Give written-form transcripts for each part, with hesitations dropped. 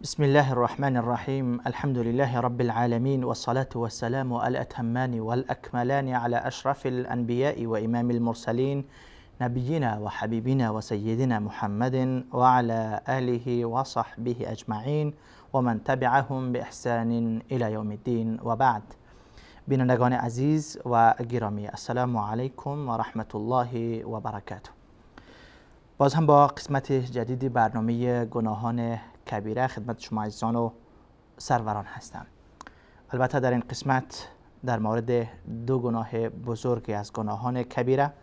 بسم الله الرحمن الرحیم. الحمد لله رب العالمین والصلاة والسلام الاتمان والأكملان على أشرف الأنبياء وإمام المرسلين نبينا وحبيبنا وسيدنا محمد وعلى آله وصحبه أجمعين ومن تبعهم بإحسان إلى يوم الدين وبعد. بینندگان عزیز و گرامی، السلام علیکم و رحمت الله و برکاته. باز هم با قسمت جدید برنامه گناهان کبیره خدمت شما عزیزان و سروران هستم. البته در این قسمت در مورد دو گناه بزرگ از گناهان کبیره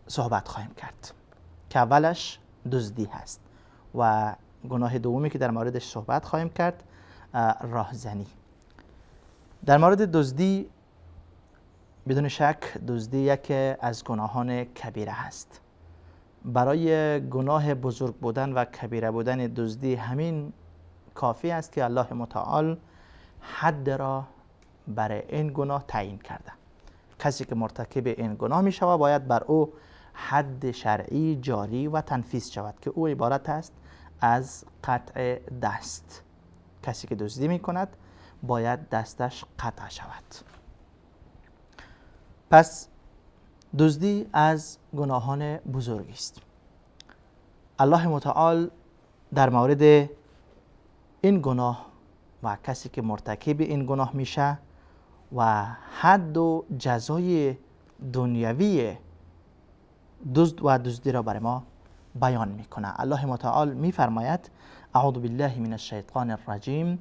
صحبت خواهیم کرد که اولش دزدی هست و گناه دومی که در موردش صحبت خواهیم کرد راهزنی. در مورد دزدی، بدون شک دزدی یکی از گناهان کبیره هست. برای گناه بزرگ بودن و کبیره بودن دزدی همین کافی است که الله متعال حد را برای این گناه تعیین کرده. کسی که مرتکب این گناه می شود باید بر او حد شرعی جاری و تنفیذ شود که او عبارت است از قطع دست. کسی که دزدی می کند باید دستش قطع شود. پس دزدی از گناهان بزرگی است. الله متعال در مورد این گناه و کسی که مرتکب این گناه میشه و حد و جزای دنیوی دزد و دزدی را برای ما بیان میکنه. الله متعال میفرماید: اعوذ بالله من الشیطان الرجیم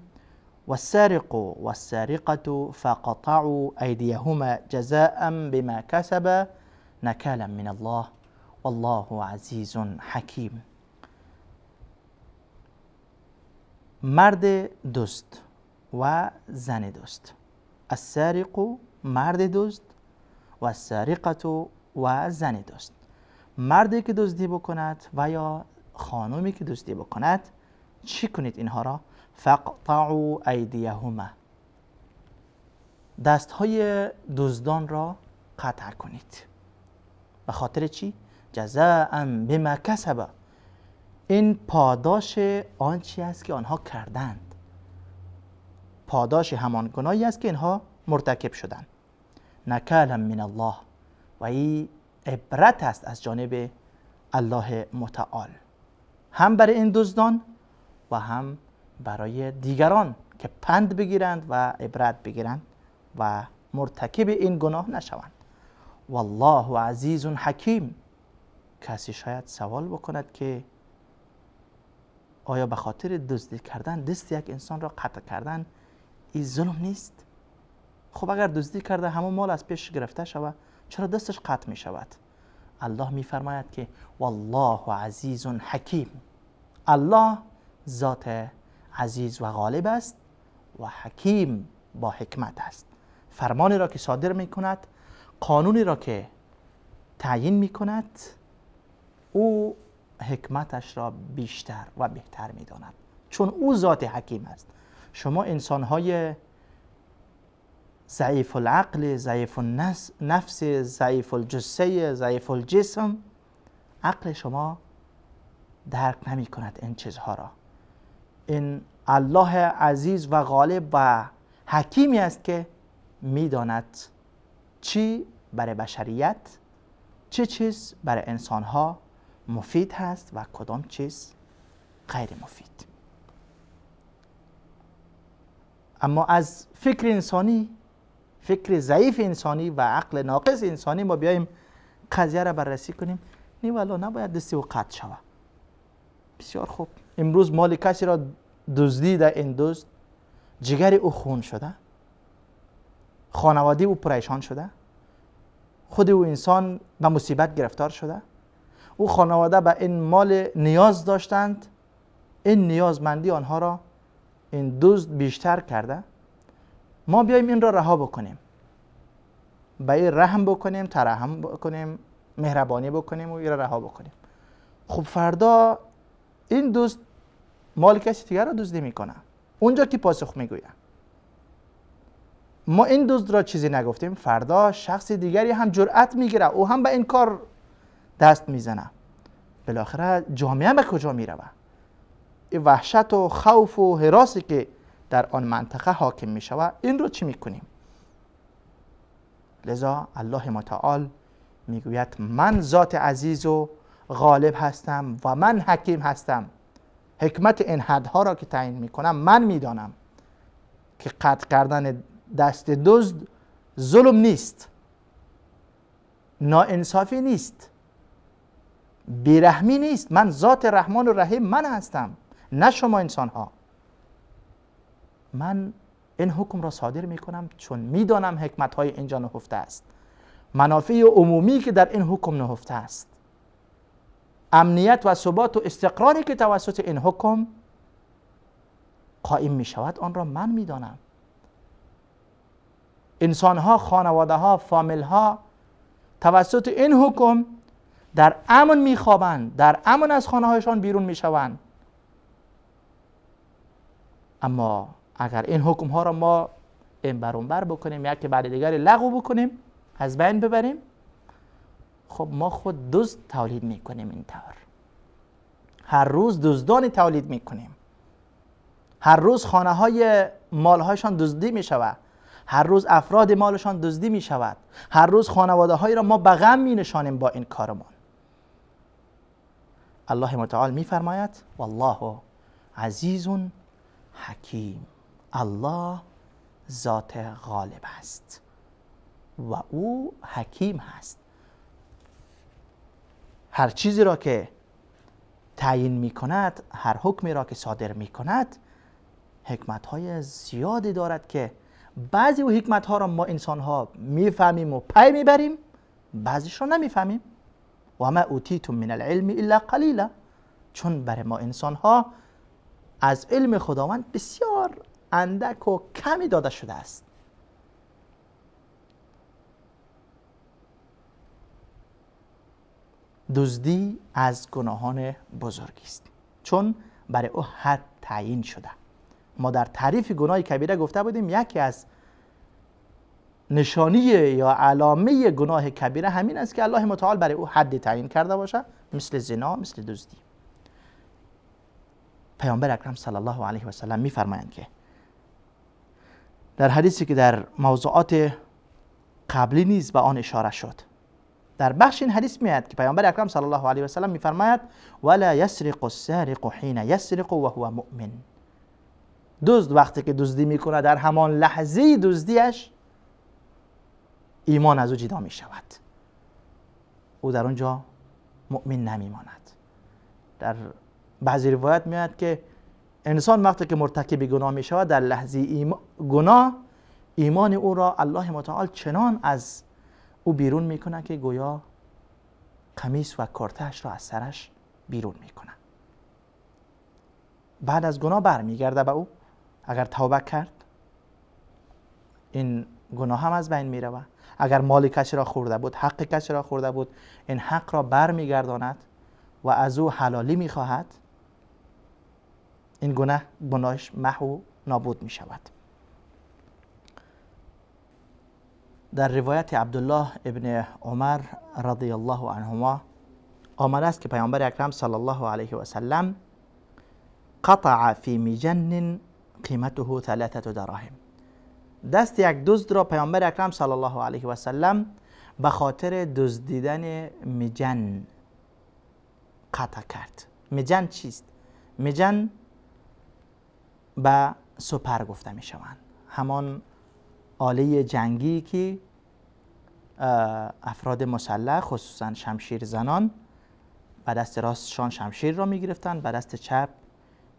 والسارق والسارقة فقطعوا أيديهما جزاء بما كسبا نكالا من الله والله عزیز حکیم. مرد دزد و زن دزد، السارق مرد دزد و السارقة و زن دزد. مردی که دزدی بکند و یا خانومی که دزدی بکند چی کنید اینها را؟ فقطعوا ایدیهما، دستهای دزدان را قطع کنید. به خاطر چی؟ جزاء بما کسب، این پاداش آنچه است که آنها کردند، پاداش همان گناهی است که اینها مرتکب شدند. نکالا من الله، و این عبرت است از جانب الله متعال، هم برای این دزدان و هم برای دیگران که پند بگیرند و عبرت بگیرند و مرتکب این گناه نشوند. والله عزیز حکیم. کسی شاید سوال بکند که آیا به خاطر دزدی کردن دست یک انسان را قطع کردن این ظلم نیست؟ خب اگر دزدی کرده همون مال از پیش گرفته شود، چرا دستش قطع می شود؟ الله می فرماید که والله عزیز حکیم. الله ذات عزیز و غالب است و حکیم با حکمت است. فرمانی را که صادر می کند، قانونی را که تعیین می کند، او حکمتش را بیشتر و بهتر می داند، چون او ذات حکیم است. شما انسانهای ضعیف العقل، ضعیف النفس، ضعیف الجثه، ضعیف الجسم، عقل شما درک نمی کند این چیزها را. این الله عزیز و غالب و حکیمی است که میداند چی برای بشریت، چه چیز برای انسانها مفید هست و کدام چیز غیر مفید. اما از فکر انسانی، فکر ضعیف انسانی و عقل ناقص انسانی ما بیایم قضیه را بررسی کنیم، نه والا نباید دستی و قطع شود. بسیار خوب، امروز مال کسی را دزدیده، این دزد جگر او خون شده، خانواده او پریشان شده، خود او انسان به مصیبت گرفتار شده، او خانواده به این مال نیاز داشتند، این نیازمندی آنها را این دزد بیشتر کرده. ما بیایم این را رها بکنیم، به این رحم بکنیم، ترحم بکنیم، مهربانی بکنیم و این را رها بکنیم. خب فردا این دزد مال کسی دیگر را دزدی میکنه، اونجا که پاسخ میگوید. ما این دزد را چیزی نگفتیم، فردا شخص دیگری هم جرأت میگیره، او هم به این کار دست میزنه. بالاخره جامعه به کجا میروه؟ وحشت و خوف و هراسی که در آن منطقه حاکم می شود، این رو چی میکنیم؟ لذا الله متعال میگوید من ذات عزیز و غالب هستم و من حکیم هستم. حکمت این حدها را که تعیین میکنم من میدانم که قطع کردن دست دزد ظلم نیست، ناانصافی نیست، بیرحمی نیست. من ذات رحمان و رحیم من هستم، نه شما انسان ها. من این حکم را صادر میکنم چون میدانم حکمت های اینجا نهفته است، منافع عمومی که در این حکم نهفته است، امنیت و ثبات و استقراری که توسط این حکم قائم می شود آن را من میدانم. انسان ها، خانواده ها، فامیل ها توسط این حکم در امن میخوابند، در امن از خانه هایشان بیرون میشوند. اما اگر این حکم ها را ما این بر اون بر بکنیم، یکی بعد دیگری لغو بکنیم، از بین ببریم، خب ما خود دزد تولید میکنیم. اینطور هر روز دزدانی تولید میکنیم، هر روز خانه های مالهایشان دزدی میشود، هر روز افراد مالشان دزدی میشود، هر روز خانواده هایی را ما به غم می نشانیم با این کارمان. الله متعال میفرماید والله عزیز حکیم، الله ذات غالب است و او حکیم هست. هر چیزی را که تعیین می کند، هر حکمی را که صادر می کند، حکمت های زیادی دارد که بعضی و حکمت ها را ما انسان ها می فهمیم و پی می بریم، بعضیش را نمی فهمیم. و ما اوتیتم من العلم الا قلیلا، چون برای ما انسان ها از علم خداوند بسیار اندک و کمی داده شده است. دزدی از گناهان بزرگی است، چون برای او حد تعیین شده. ما در تعریف گناه کبیره گفته بودیم یکی از نشانی یا علامه گناه کبیره همین است که الله متعال برای او حد تعیین کرده باشه، مثل زنا، مثل دزدی. پیامبر اکرم صلی الله علیه و سلم میفرمایند که در حدیثی که در موضوعات قبلی نیز به آن اشاره شد، در بخش این حدیث میاد که پیامبر اکرم صلی الله علیه و سلم میفرماید ولا یسرق السارق حین یسرق وهو مؤمن. دزد وقتی که دزدی میکنه در همان لحظه دزدیش ایمان از او جدا میشود، او در اونجا مؤمن نمیماند. در بعضی روایت میاد که انسان وقتی که مرتکب گناه میشود در لحظه گناه ایمان او را الله متعال چنان از او بیرون میکنه که گویا قمیص و کرتهش را از سرش بیرون میکنه. بعد از گناه برمیگرده به او، اگر توبه کرد این گناه هم از بین میرود. اگر مال کسی را خورده بود، حق کسی را خورده بود، این حق را برمیگرداند و از او حلالی میخواهد، این گناه گناهش محو نابود میشود. در روایت عبدالله ابن عمر رضی الله عنهما آمده است که پیامبر اکرم صلی الله علیه و سلم قطع فی مجن قیمته 3 دراهم. دست یک دزد را پیامبر اکرم صلی الله علیه و سلم به خاطر دزدیدن مجن قطع کرد. مجن چیست؟ مجن به سپر گفته می شوند، همان آله جنگی که افراد مسلح خصوصا شمشیر زنان به دست راستشان شمشیر را می گرفتند، به دست چپ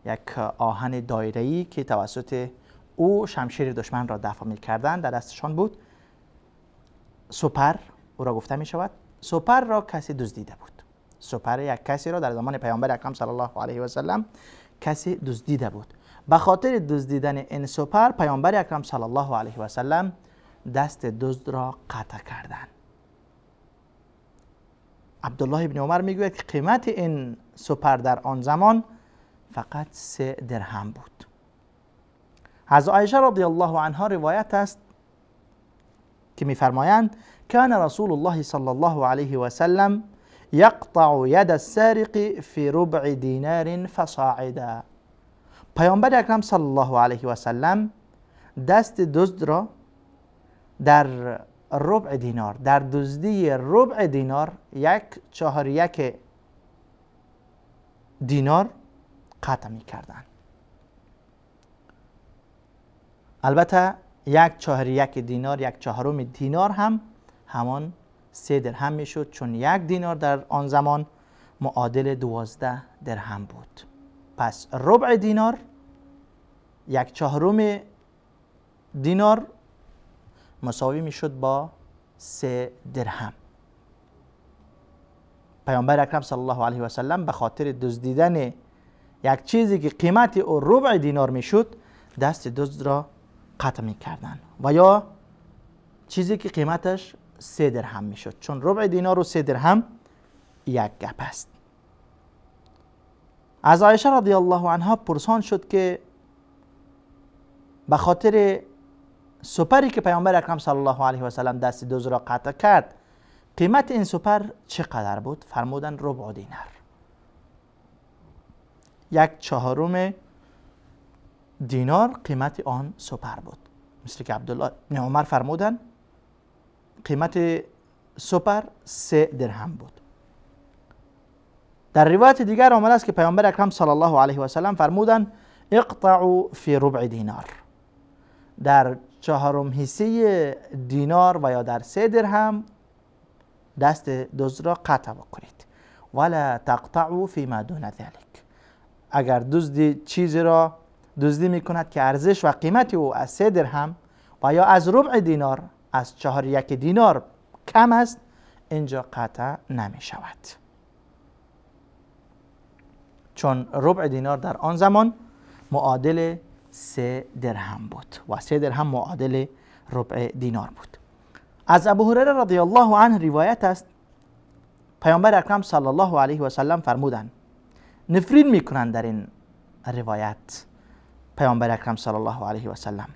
یک آهن دایره‌ای که توسط او شمشیر دشمن را دفع می کردند در دستشان بود. سپر او را گفته می شود. سپر را کسی دزدیده بود. سپر یک کسی را در زمان پیامبر اکرم صلی الله علیه و سلم کسی دزدیده بود. به خاطر دزدیدن این سپر پیامبر اکرم صلی الله علیه و سلم دست دزد را قطع کردند. عبدالله ابن عمر میگوید که قیمت این سپر در آن زمان فقط 3 درهم بود. از عایشه رضی الله عنها روایت است که میفرمایند کان رسول الله صلی الله علیه و سلم یقطع ید السارق فی ربع دینار فصاعدا. پیامبر اکرم صلی الله علیه و سلم دست دزد را در ربع دینار، در دزدی ربع دینار، 1/4 دینار قطع می کردن. البته 1/4 دینار، 1/4 دینار هم همان 3 درهم می شد، چون 1 دینار در آن زمان معادل 12 درهم بود. پس ربع دینار، 1/4 دینار مساوی می شد با 3 درهم. پیامبر اکرم صلی الله علیه و سلم به خاطر دزدیدن یک چیزی که قیمت او ربع دینار می شد دست دزد را قطع می کردن، و یا چیزی که قیمتش 3 درهم می شد، چون ربع دینار و 3 درهم یک گپ است. از عایشه رضی الله عنها پرسان شد که به خاطر سپری که پیامبر اکرم صلی الله علیه و سلم دست دزد را قطع کرد قیمت این سپر چقدر بود؟ فرمودن ربع دینار، 1/4 دینار قیمت آن سپر بود. مثل که عبدالله بن عمر فرمودن قیمت سپر 3 درهم بود. در روایت دیگر آمده است که پیامبر اکرم صلی الله علیه و سلم فرمودن اقطعوا فی ربع دینار، در 1/4 حصه دینار و یا در 3 درهم دست دزد را قطع بکنید. ولا تقطعوا فیما دون ذلک، اگر دزدی چیزی را دزدی میکند که ارزش و قیمت او از 3 درهم و یا از ربع دینار، از 1/4 دینار کم است، اینجا قطع نمی شود، چون ربع دینار در آن زمان معادل 3 درهم بود و 3 درهم معادل ربع دینار بود. از ابو هریره رضی الله عنه روایت است پیامبر اکرم صلی الله علیه و سلم فرمودند، نفرین میکنند در این روایت پیامبر اکرم صلی الله علیه و سلم،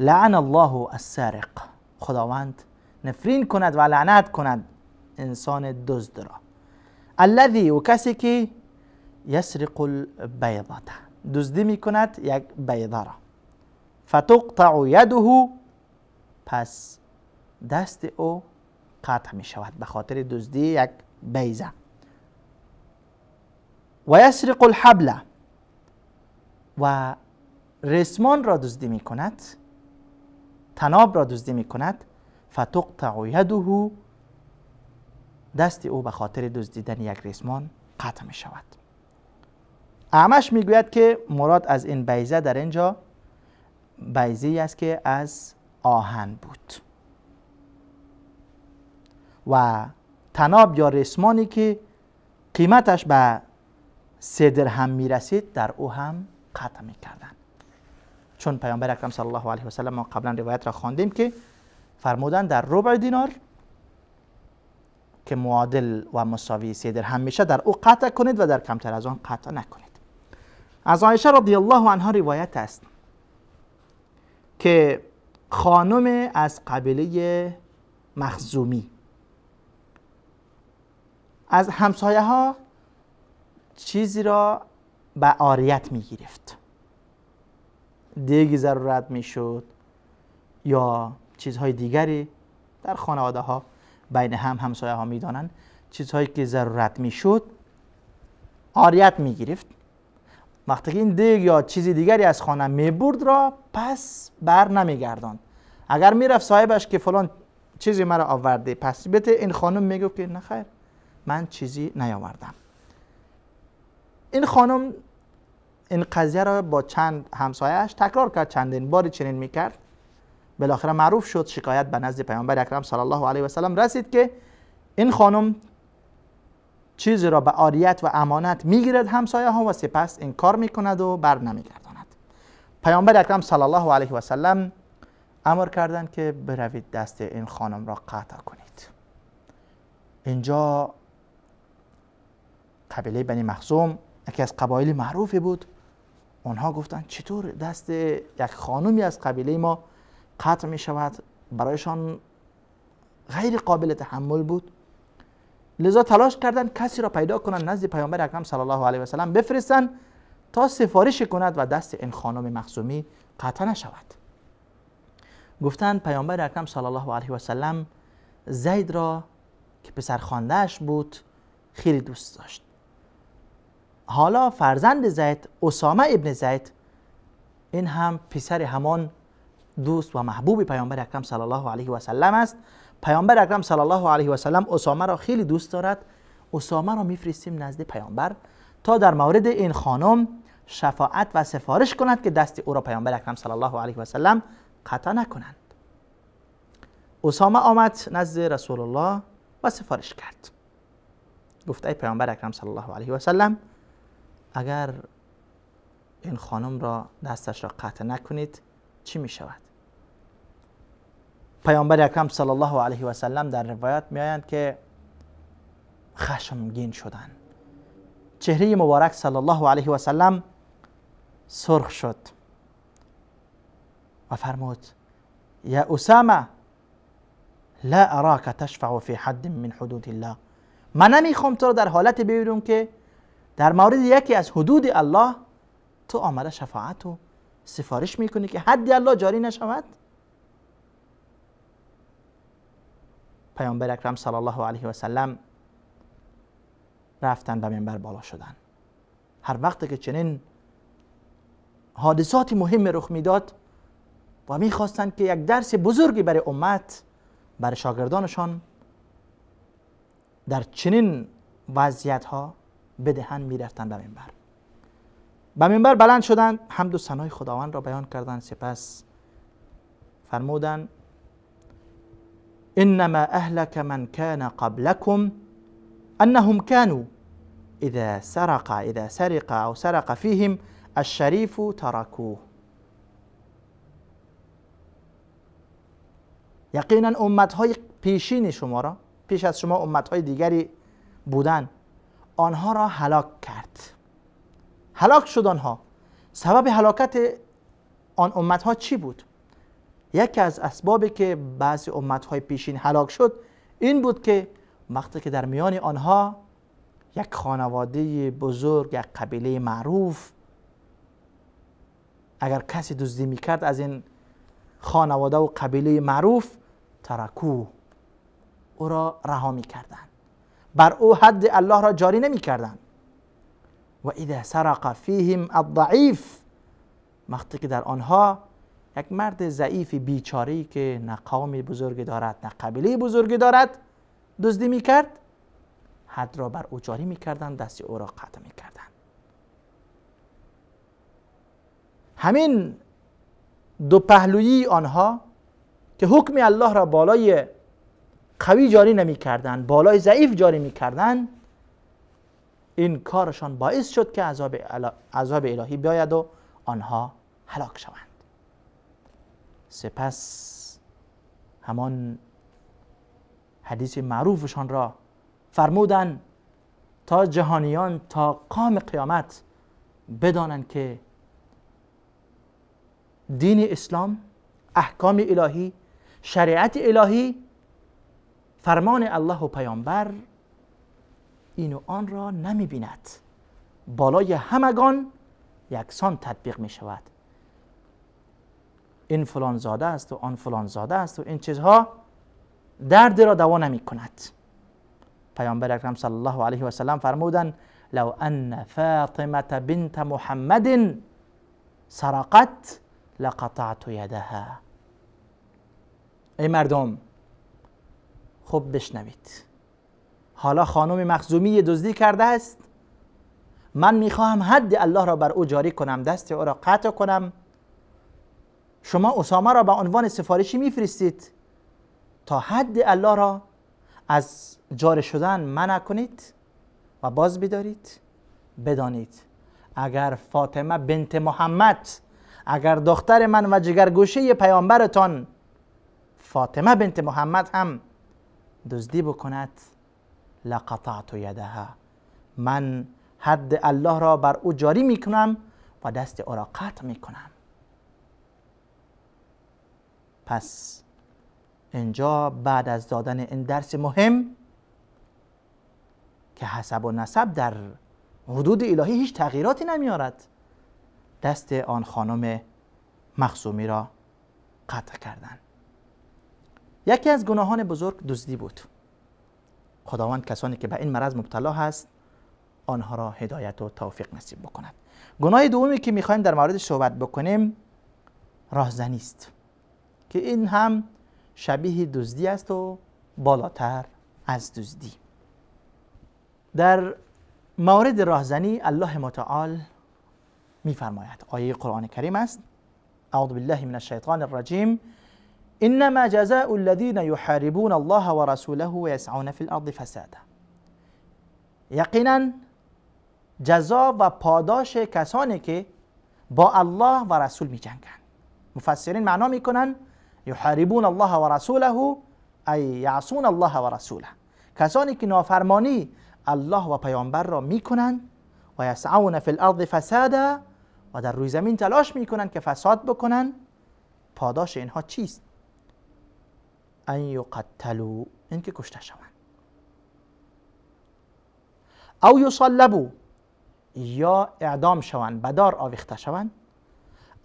لعن الله السارق، خداوند نفرین کند و لعنت کند انسان دزد را، الذی و کسی که یسرق البیضه، دزدی میکند یک بیضه را، فتقطع یده، پس دست او قطع می شود به خاطر دزدی یک بیضه، و یسرق الحبل، و رسمان را دزدی می کند، تناب را دزدی می کند، فتقطع یده، دست او به خاطر دزدیدن یک رسمان قطع می شود. اعمش میگوید که مراد از این بیضه در اینجا بیضه است که از آهن بود و تناب یا رسمانی که قیمتش به 3 درهم میرسید در او هم قطع میکردن، چون پیامبر اکرم صلی الله علیه و سلم ما قبلا روایت را خواندیم که فرمودن در ربع دینار که معادل و مساوی 3 درهم میشه در او قطع کنید و در کمتر از آن قطع نکنید. از عایشه رضی الله عنها روایت است که خانم از قبیله مخزومی از همسایه ها چیزی را به عاریت می گرفت، دیگ ضرورت می شد یا چیزهای دیگری در خانواده ها بین هم همسایه ها می دانند، چیزهایی که ضرورت می شد عاریت می گرفت. وقتی که این دیگ یا چیز دیگری از خانه می برد را پس بر نمی گرداند. اگر می رفت صاحبش که فلان چیزی مرا آورده پس بده، این خانم می گفت که نه خیر من چیزی نیاوردم. این خانم این قضیه را با چند همسایه‌اش تکرار کرد، چندین باری چنین میکرد، بالاخره معروف شد. شکایت به نزد پیامبر اکرم صلی الله علیه و سلم رسید که این خانم چیزی را به عاریت و امانت میگیرد همسایه ها و سپس انکار میکند و بر نمیگرداند. پیامبر اکرم صلی الله علیه و سلم امر کردند که بروید دست این خانم را قطع کنید. اینجا قبیله بنی مخزوم یکی از قبایل معروفی بود. آنها گفتند چطور دست یک خانمی از قبیله ما قطع می شود؟ برایشان غیر قابل تحمل بود. لذا تلاش کردند کسی را پیدا کنند نزد پیامبر اکرم صلی الله علیه و سلم بفرستند تا سفارش کند و دست این خانم مخزومی قطع نشود. گفتند پیامبر اکرم صلی الله علیه و سلم زید را که پسر خوانده‌اش بود خیلی دوست داشت. حالا فرزند زید، اسامه ابن زید، این هم پسر همان دوست و محبوب پیامبر اکرم صلی الله علیه و سلم است. پیامبر اکرم صلی الله علیه و سلم اسامه را خیلی دوست دارد. اسامه را میفرستیم نزد پیامبر تا در مورد این خانم شفاعت و سفارش کند که دست او را پیامبر اکرم صلی الله علیه و سلم قطع نکنند. اسامه آمد نزد رسول الله و سفارش کرد. گفت ای پیامبر اکرم صلی الله علیه و سلم، اگر این خانم را دستش را قطع نکنید چی می شود؟ پیامبر اکرم صلی الله علیه و سلم در روایت می آیند که خشمگین شدند. چهره مبارک صلی الله علیه و سلم سرخ شد و فرمود یا اسامه لا اراک تشفع فی حد من حدود الله. من نمیخوام تو را در حالت ببینم که در مورد یکی از حدود الله تو آمده شفاعت و سفارش میکنی که حد الله جاری نشود. پیامبر اکرم صلی الله علیه و سلم رفتن به منبر بالا شدن. هر وقت که چنین حادثات مهم رخ میداد و میخواستند که یک درس بزرگی برای امت، برای شاگردانشان در چنین وضعیت ها بدهن، میرفتن به منبر. به منبر بلند شدند، حمد و ثنای خداوند را بیان کردند. سپس فرمودند انما اهلك من كان قبلكم انهم كانوا اذا سرق او سرق فيهم الشريف تركوه. یقینا امتهای پیشین شما را، پیش از شما امتهای دیگری بودن، آنها را هلاک کرد. هلاک شد آنها. سبب هلاکت آن امتها چی بود؟ یکی از اسبابی که بعضی امتهای پیشین هلاک شد این بود که وقتی که در میان آنها یک خانواده بزرگ، یک قبیله معروف، اگر کسی دزدی میکرد از این خانواده و قبیله معروف، ترکو، او را رها میکردند، بر او حد الله را جاری نمیکردند. و اذا سرق فیهم الضعیف، وقتی که در آنها یک مرد ضعیف بیچاره‌ای که نه قوم بزرگی دارد نه قبیله بزرگی دارد دزدی میکرد، حد را بر او جاری میکردند، دست او را قطع میکردند. همین دو پهلویی آنها که حکم الله را بالای قوی جاری نمیکردند، بالای ضعیف جاری میکردند، این کارشان باعث شد که عذاب الهی بیاید و آنها هلاک شوند. سپس همان حدیث معروفشان را فرمودند تا جهانیان تا قام قیامت بدانند که دین اسلام، احکام الهی، شریعت الهی، فرمان الله و پیامبر این و آن را نمی بیند، بالای همگان یکسان تطبیق می شود. این فلان زاده است و آن فلان زاده است و این چیزها درد را دوا نمی کند. پیامبر اکرم صلی الله علیه و سلم فرمودند لو ان فاطمه بنت محمد سرقت لقطعت یدها. ای مردم خوب بشنوید، حالا خانم مخزومی دزدی کرده است، من میخواهم حد الله را بر او جاری کنم، دست او را قطع کنم. شما اسامه را به عنوان سفارشی میفرستید تا حد الله را از جاری شدن منع کنید و باز بدارید. بدانید اگر فاطمه بنت محمد، اگر دختر من و جگرگوشه پیامبرتان فاطمه بنت محمد هم دزدی بکند، لقطعت یدها، من حد الله را بر او جاری میکنم و دست او را قطع میکنم. پس اینجا بعد از دادن این درس مهم که حسب و نسب در حدود الهی هیچ تغییراتی نمیارد، دست آن خانم مخزومی را قطع کردند. یکی از گناهان بزرگ دزدی بود. خداوند کسانی که به این مرض مبتلا هست آنها را هدایت و توفیق نصیب بکند. گناه دومی که میخوایم در موردش صحبت بکنیم راهزنی است که این هم شبیه دزدی است و بالاتر از دزدی. در مورد راهزنی الله متعال میفرماید، آیه قرآن کریم است، اعوذ بالله من الشیطان الرجیم، انما جزاء الذين يحاربون الله ورسوله ويسعون في الارض فسادا. یقینا جزا و پاداش کسانی که با الله و رسول می جنگند. مفسرین معنا میکنن یحاربون الله و رسوله ای یعصون الله و رسوله، کسانی که نافرمانی الله و پیامبر را میکنند و یسعون فی الارض فسادا، و در روی زمین تلاش میکنند که فساد بکنن، پاداش اینها چیست؟ ان یقتلوا، اینکه کشته شوند، او یصلبوا، یا اعدام شوند، به دار آویخته شوند،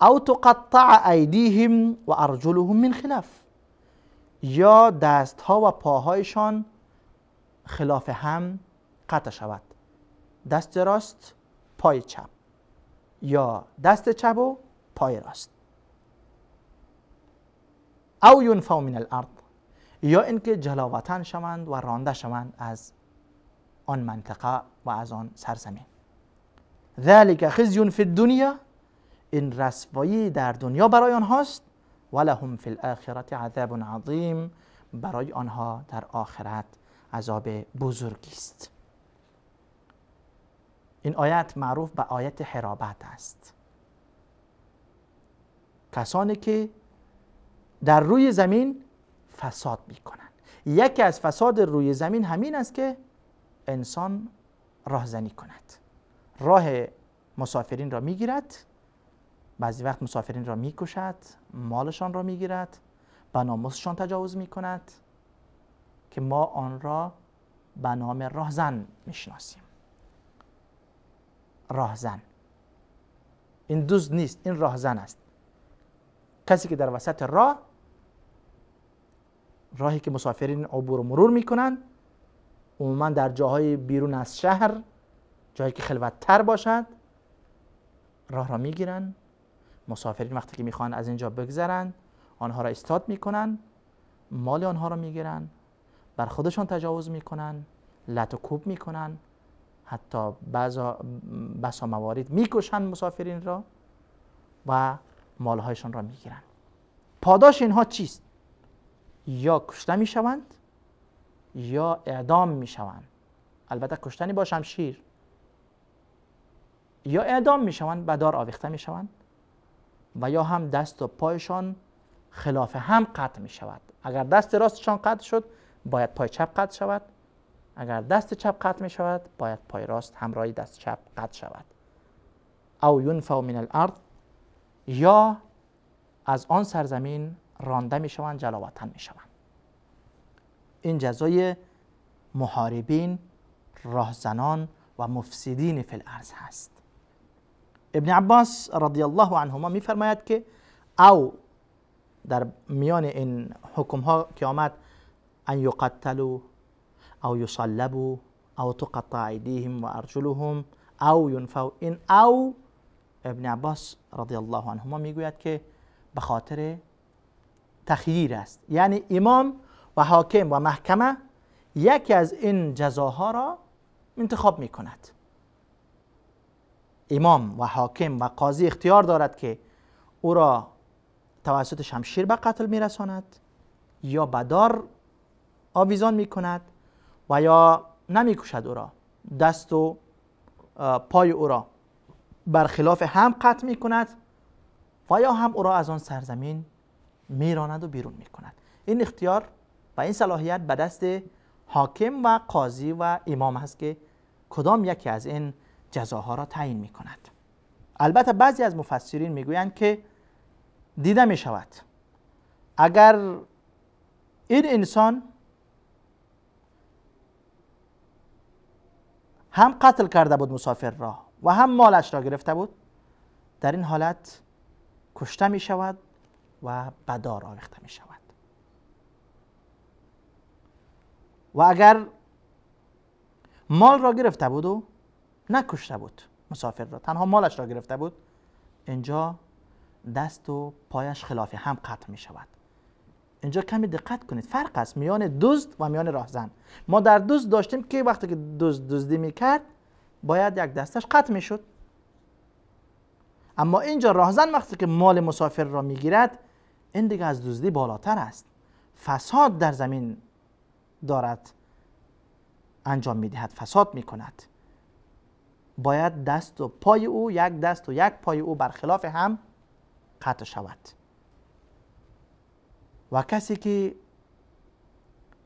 او تقطع ایدیهم و ارجلهم من خلاف، یا دستها و پاهایشان خلاف هم قطع شود، دست راست پای چپ، یا دست چپ و پای راست، او ینفوا من الارض، یا اینکه جلاوطن شوند و رانده شوند از آن منطقه و از آن سرزمین. ذلك خزی فی الدنیا، این رسوایی در دنیا برای آنهاست، ولهم فی الاخرة عذاب عظیم، برای آنها در آخرت عذاب بزرگی است. این آیت معروف به آیت حرابت است. کسانی که در روی زمین فساد میکنند. یکی از فساد روی زمین همین است که انسان راهزنی کند، راه مسافرین را میگیرد، بعضی وقت مسافرین را میکشد، مالشان را میگیرد، به ناموسشان تجاوز میکند که ما آن را به نام راهزن میشناسیم. راهزن این دزد نیست، این راهزن است، کسی که در وسط راه، راهی که مسافرین عبور و مرور میکنن، عموما در جاهای بیرون از شهر، جایی که خلوت‌تر باشد، راه را میگیرن. مسافرین وقتی که میخوان از اینجا بگذرن، آنها را ایستاد میکنن، مال آنها را میگیرن، بر خودشان تجاوز میکنن، لت و کوب میکنن، حتی بسا موارد میکشن مسافرین را و مالهایشان را میگیرن. پاداش اینها چیست؟ یا کشته میشوند یا اعدام میشوند، البته کشتنی با شمشیر، یا اعدام میشوند، به دار آویخته میشوند، و یا هم دست و پایشان خلاف هم قطع میشود. اگر دست راستشان قطع شد باید پای چپ قطع شود، اگر دست چپ قطع می شود باید پای راست همراه دست چپ قطع شود. او ینفوا من الارض، یا از آن سرزمین رانده می شوند، جلاوطن می شوند. این جزای محاربین، راهزنان و مفسدین فی الارض هست. ابن عباس رضی الله عنهما می فرماید که او در میان این حکم ها که آمد، ان یقتلوا او یصلبوا او تقطع ایدیهم و ارجلهم او ینفوا، این او ابن عباس رضی الله عنهما میگوید که به خاطر تخییر است، یعنی امام و حاکم و محکمه یکی از این جزاها را انتخاب میکند. امام و حاکم و قاضی اختیار دارد که او را توسط شمشیر به قتل میرساند، یا به دار آویزان میکند، و یا نمیکشد او را، دست و پای او را برخلاف هم قطع میکند، و یا هم او را از آن سرزمین میراند و بیرون میکند. این اختیار و این صلاحیت به دست حاکم و قاضی و امام هست که کدام یکی از این جزاها را تعیین میکند. البته بعضی از مفسرین میگویند که دیده میشود اگر این انسان هم قتل کرده بود مسافر را و هم مالش را گرفته بود، در این حالت کشته می شود و به دار آویخته می شود. و اگر مال را گرفته بود و نکشته بود مسافر را، تنها مالش را گرفته بود، اینجا دست و پایش خلاف هم قطع می شود. اینجا کمی دقت کنید، فرق است میان دزد و میان راهزن. ما در دزد داشتیم که وقتی که دزد دزدی میکرد باید یک دستش قطع میشد، اما اینجا راهزن وقتی که مال مسافر را میگیرد، این دیگه از دزدی بالاتر است، فساد در زمین دارد انجام میدهد، فساد میکند. باید دست و پای او، یک دست و یک پای او برخلاف هم قطع شود. و کسی که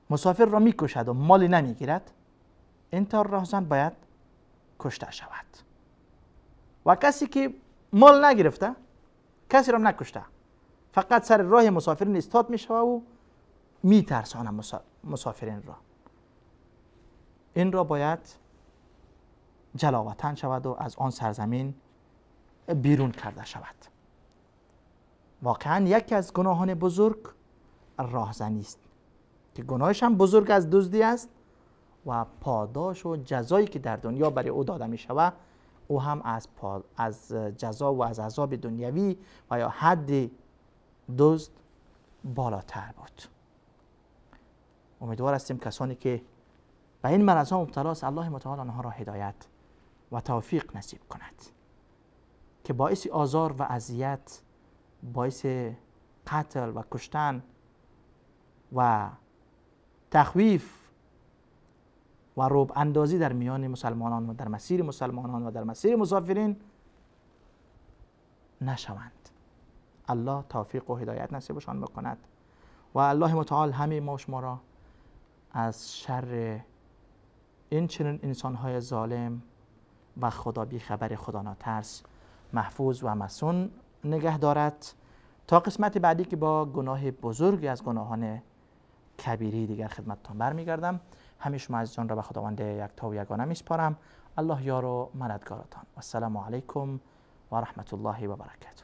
مسافر را میکشد و مالی نمیگیرد، این طور راهزن باید کشته شود. و کسی که مال نگرفته، کسی را نکشته، فقط سر راه مسافرین ایستاد میشود و میترسانه مسافرین را، این را باید جلاوطن شود و از آن سرزمین بیرون کرده شود. واقعا یکی از گناهان بزرگ راهزنی است که گناهش هم بزرگ از دزدی است و پاداش و جزایی که در دنیا برای او داده می شود، او هم از جزا و از عذاب دنیوی و یا حد دزد بالاتر بود. امیدوار هستیم کسانی که به این مرض ها مبتلا است، الله متعال آنها را هدایت و توفیق نصیب کند که باعث آزار و اذیت، باعث قتل و کشتن و تخویف و رعب اندازی در میان مسلمانان و در مسیر مسلمانان و در مسیر مسافرین نشوند. الله توفیق و هدایت نصیبشان بکند و الله متعال همه ما شما را از شر این چنین انسانهای ظالم و خدا بی خبر خدا ناترس محفوظ و مصون نگه دارد تا قسمت بعدی که با گناه بزرگی از گناهان کبیری دیگر خدمتتان برمیگردم. همه شما عزیزان را به خداوند یکتا و یگانه میسپارم. الله یار و مددگارتان. و السلام علیکم و رحمت الله و برکاته.